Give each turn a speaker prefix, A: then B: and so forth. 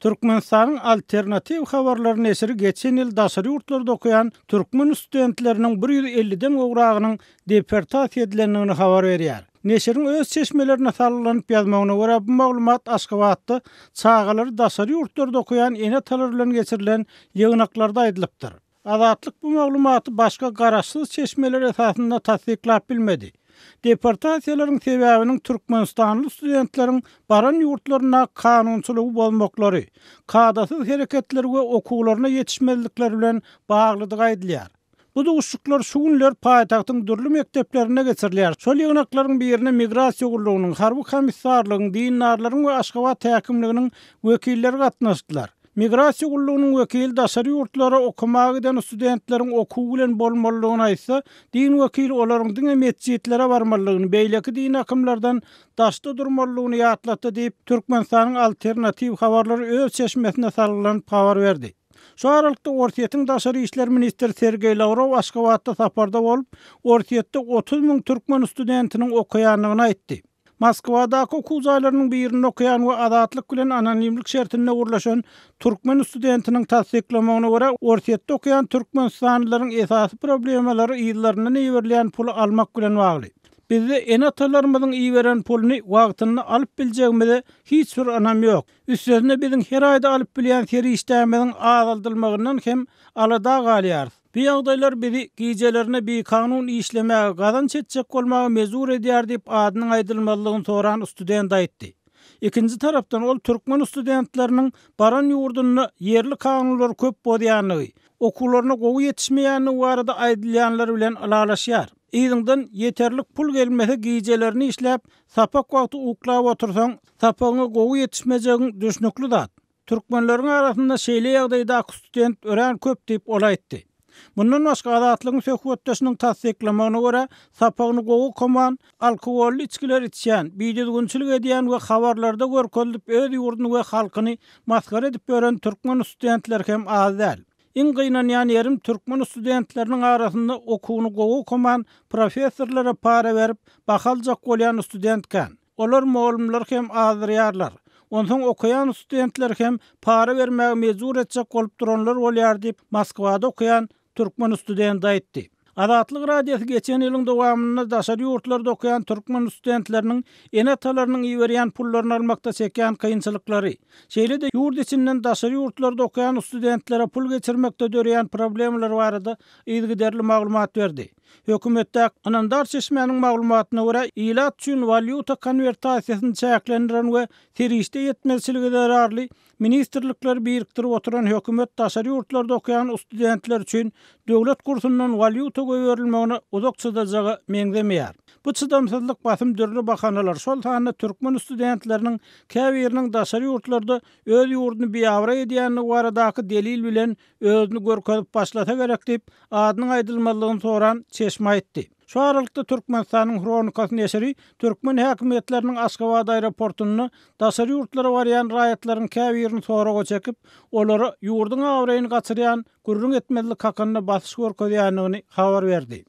A: Türkmenistanyň Alternatiw habarlary neşiri geçen ýyl daşary ýurtlarda okaýan türkmen studentleriniň bir 150-den gowragynyň deportasiýa edilendigini habar berýär. Neşiriň öz çeşmelerine salgylanyp ýazmagyna görä, bu maglumat Aşgabatda çagalary daşary ýurtlarda okaýan ene-atalar bilen geçirilen ýygnaklarda aýdylypdyr. Azatlyk bu maglumaty başga garaşsyz çeşmeler esasynda tassyklap bilmedi. Deportasiýalaryň sebäbiniň türkmenistanly studentleriň baran ýurtlarynda kanunçylygy bozmaklary, kadasyz hereketleri we okuwlaryna ýetişmezlikleri bilen baglydygy aýdylýar. Bu duşuşyklar şu günler paýtagtyň dürli mekdeplerinde geçirilýär. Şol ýygnaklaryň birine Migrasiýa gullugynyň, harby komissarlygyň, dindarlaryň we Aşgabat häkimliginiň wekilleri gatnaşdylar. Migrasiýa gullugynyň wekili daşary ýurtlara okamaga giden studentleriň okuw bilen bolmalydygyny aýtsa, din wekili olaryň diňe metjitlere barmalydygyny, beýleki dini akymlardan daşda durmalydygyny ýatlatdy diýip, Türkmenistanyň Alternatiw habarlary öz çeşmesine salgylanyp habar berdi. Şu aralykda, Orsýetiň daşary işler ministri Sergeý Lawrow Aşgabatda saparda bolup, Orsýetde 30 müň türkmen studentiniň okaýandygyny aýtdy. Moskwadaky okuw jaýlarynyň birinde okaýan we Azatlyk bilen anonimlik şertinde gürleşen türkmen studentiniň tassyklamagyna görä, Orsýetde okaýan türkmenistanlylaryň esasy problemalary yzlaryndan iberilýän puly almak bilen bagly. Bizde ene-atalarymyzyň iberen puluny wagtynda alyp biljegimize hiç bir ynam ýok. Üstesine biziň her aýda alyp bilýän serişdämiziň azaldylmagyndan hem alada galýarys. Bu ýagdaýlar bizi gijelerine bikanun işlemäge, gazanç etjek bolmaga mejbur edýär diýip, adynyň aýdylmazlygyny soran student aýtdy. Ikinji tarapdan, ol türkmen studentleriniň baran ýurdunda ýerli kanunlary köp bozýandygy, okuwlaryna gowy ýetişmeýändigi barada aýdylýanlar bilen ylalaşýar. Yzyňdan ýeterlik pul gelmese gijelerine işläp, sapak wagty uklap otursaň, sapagyňa gowy ýetişmejegiň düşnükli zat. Türkmenleriň arasynda şeýle ýagdaýdaky student örän köp diýip, ol aýtdy. Mundan başga, Azatlygyň söhbetdeşiniň tassyklamagyna görä, sapagyny gowy okaman, alkogolly içgiler içýän, bidüzgünçilik edýän we habarlarda görkezilip öz ýurduny we halkyny masgara edip ýören türkmen studentleri hem az däl. Iň gynanýan ýerim türkmen studentleriniň arasynda okuwyny gowy okaman, professorlara para berip, baha aljak bolýan student kän. Olar mugallymlary hem azdyrýarlar. Onsoň okaýan studentleri hem para bermäge mejbur etjek bolup duranlar bolýar diýip, Moskwada okaýan türkmen studenti aýtdy. Azatlyk Radiosy geçen ýylyň dowamynda daşary ýurtlarda okaýan türkmen studentleriniň ene-atalarynyň iberýän pullaryny almakda çekýän kynçylyklary, şeýle-de ýurt içinden daşary ýurtlarda okaýan studentlere pul geçirmekde döreýän problemalar barada yzygiderli maglumat berdi. Hökümetdäki ynamdar çeşmäniň maglumatyna görä, ilat üçin walýuta konwertasiýasyny çäklendiren we serişde ýetmezçiligi zerarly ministrlikleri birikdirip oturan hökümet daşary ýurtlarda okaýan studentler üçin döwlet kursundan walýuta goýberilmegine uzak çydajaga meňzemeýär. Bu çydamsyzlyk basym dürli bahanalar, şol sanda türkmen studentleriniň käbiriniň daşary ýurtlarda öz ýurduny biabraý edýändigi baradaky delil bilen özüni görkezip başlasa gerek diýip, adynyň aýdylmazlygyny soran çeşme aýtdy. Şu aralykda Türkmenistanyň Hronikasy neşiri türkmen häkimiýetleriniň Aşgabat aeroportunda daşary ýurtlara barýan raýatlaryň käbirini soraga çekip, olara ýurduň abraýyny gaçyrýan gürrüň etmezlik hakynda basyş görkezýändigini habar berdi.